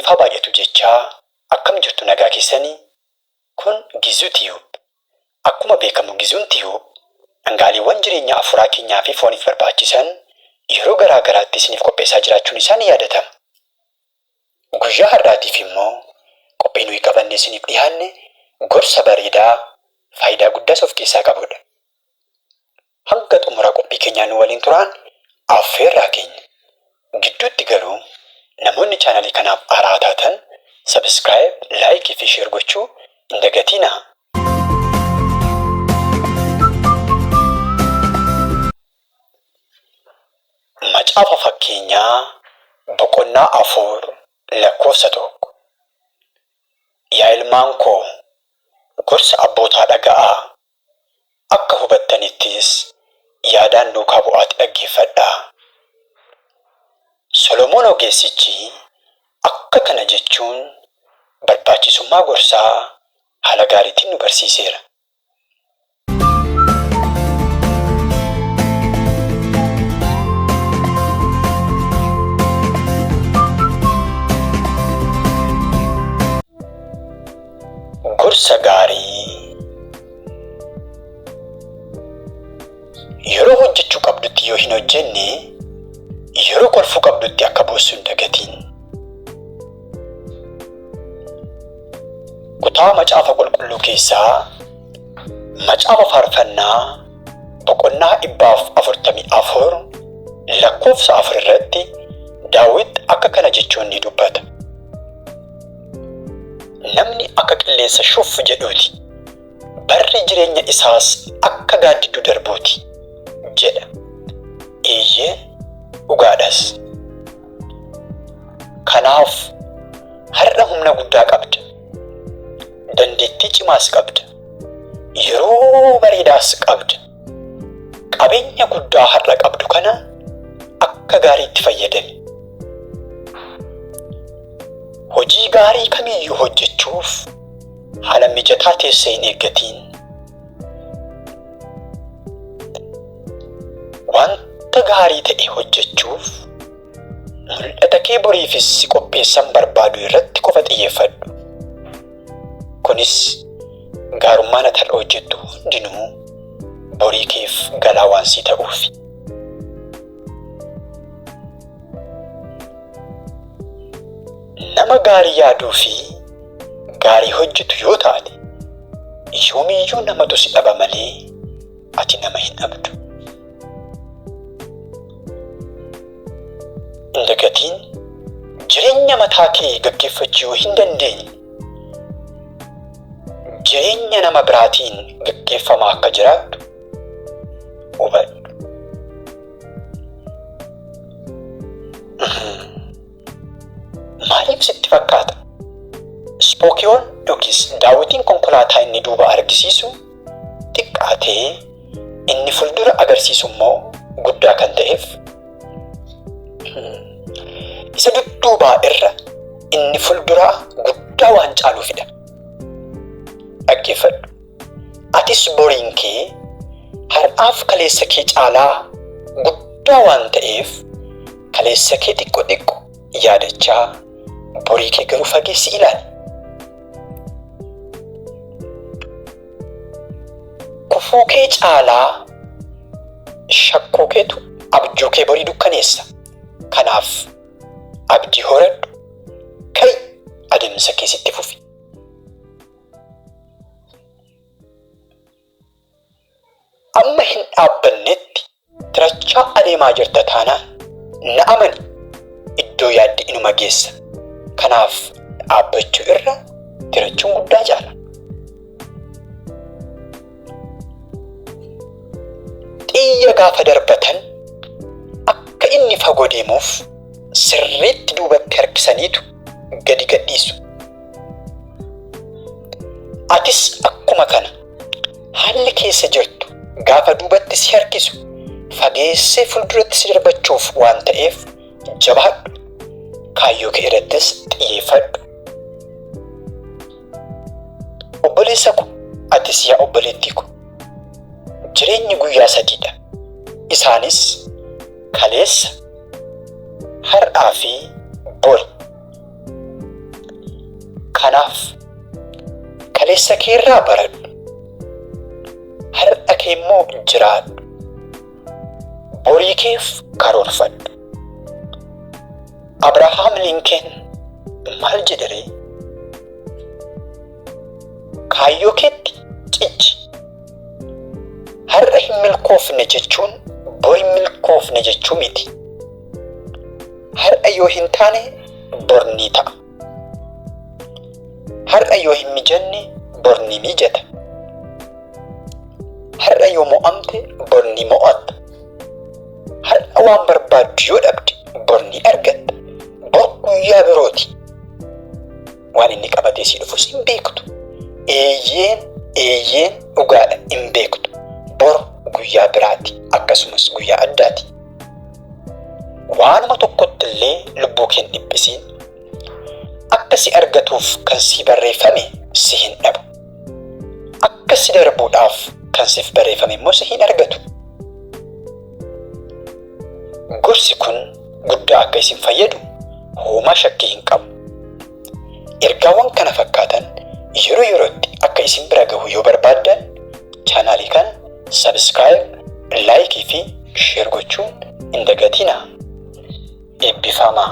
Isiniif haa baay'atu jechaa akkam jirtu nagaa keessanii? Kun Gizuu Tube. Akkuma beekamu Gizuun Tube dhangaaleewwan jireenya afuuraa keenyaa fi fooniif barbaachisan yeroo garaa garaatti isiniif qopheessaa jiraachuun isaa ni yaadatama. Guyyaa har'aatiif immoo qophii nuyi qabannee isiniif dhiyaanne gorsa bareedaa faayidaa guddaas of keessaa qabudha. Hanga xumura qophii keenyaa nu waliin turaan affeerraa keenya. Gidduutti garuu namoonni chaanalii kanaaf haaraa taatan subscribe, like fi share gochuu hin dagatinaa. Macaafa Fakkeenyaa boqonnaa 4 lakkoofsa 1. Yaa ilmaan koo, gorsa abbootaa dhaga'aa, akka hubattanittis yaadaan duukaa bu'aati dhaggeeffadhaa. Solomoon ogeessichi akka kana jechuun barbaachisummaa gorsaa haala gaariitiin nu barsiiseera. Gorsa gaarii yeroo hojjechuu qabdutti yoo hin hojjenne yeroo kolfuu qabdutti akka boossu hin dagatiin. Kutaa Macaafa Qulqulluu keessaa Macaafa Faarfannaa boqonnaa 144 lakkoofsa 4 irratti Daawit akka kana jechuun ni dubbata. Namni akka qilleensa shuf jedhuuti, barri jireenya isaas akka gaaddidduu darbuuti jedha. Eeyyee dhugaadhas. Kanaaf har'a humna guddaa qabda. Dandeettii cimaas qabda. Yeroo bareedaas qabda. Qabeenya guddaa har'a qabdu kana akka gaariitti fayyadami. Hojii gaarii kamiyyuu hojjechuuf haala mijataa teessee hin eeggatiin. Wanta gaarii ta'e hojjechuuf mul'ata kee boriifis si qopheessan barbaadu irratti qofa xiyyeeffadhu. Kunis gaarummaan ati har'a hojjettu hundinuu borii keef galaa waan sii ta'uufi. Nama gaarii yaaduu fi gaarii hojjetu yoo taate yoomiyyuu namatu si dhaba malee ati nama hin dhabdu. Hin dagatiin jireenya mataa kee gaggeeffachuu yoo hin dandeenye jireenya nama biraatiin gaggeeffamaa akka jiraattu hubadhu. Maaliif sitti fakkaata? Ispookiyoon yookiis daawwitiin konkolaataa inni duuba argisiisu xiqqaatee inni fuuldura agarsiisu immoo guddaa kan ta'eef isa dudduubaa irra inni fuulduraa guddaa waan caaluufidha. Dhaggeeffadhu. Atis boriin kee har'aaf kaleessa kee caalaa guddaa waan ta'eef kaleessa kee xiqqo xiqqo yaadachaa borii kee garuu fageessi ilaali. Kufuu kee caalaa shakkuu keetu abjuu kee borii dukkaneessa. Kanaaf abdii horadhu, ka'i adeemsa kee sitti fufi. Amma hin dhaabbannetti tirachaa adeemaa jirta taanaan na amani iddoo yaadde inuma geessa. Kanaaf dhaabbachuu irra tirachuun guddaa caala. Xiyya gaafa darbatan akka inni fagoo deemuuf sirriitti duubatti harkisaniitu gadi gadhiisu. Atis akkuma kana haalli keessa jirtu gaafa duubatti si harkisu fageessee fuulduratti si darbachuuf waan ta'eef jabaadhu. Kaayyoo kee irrattis xiyyeeffadhu. Obboleessa ko, atis yaa obboleettii ko, jireenyi guyyaa sadiidha. Isaanis kaleessa, har'aa fi bori. Kanaaf kaleessa kee irraa baradhu. Har'a kee immoo jiraadhu. Borii keef karoorfadhu. Abrahaam Liinkeen maal jedhe ree? Kaayyoo keetti cichi. Har'a hin milkoofne jechuun bor hin milkoofne jechuu miti. Har'a yoo hin taane bor ni ta'a. Har'a yoo hin mijanne bor ni mijata. Har'a yoo mo'amte bor ni mo'atta. Har'a waan barbaaddu yoo dhabde bor ni argatta. Bor guyyaa birooti. Waan inni qabatee si dhufus hin beektu. Eeyyeen eeyyeen dhugaadha hin beektu. Bor guyyaa biraati akkasumas guyyaa addaati. Waanuma tokkotti illee lubbuu kee hin dhiphisiin. Akka si argatuuf kan si barreeffame si hin dhabu. Akka si darbuudhaaf kan siif barreeffame immoo si hin argatu. Gorsi kun guddaa akka isin fayyadu homaa shakkii hin qabu. Ergaawwan kana fakkaatan yeroo yerootti akka isin bira gahu yoo barbaaddan chaanaalii kana subscribe, like fi share gochuun hin dagatinaa. Eebbifamaa.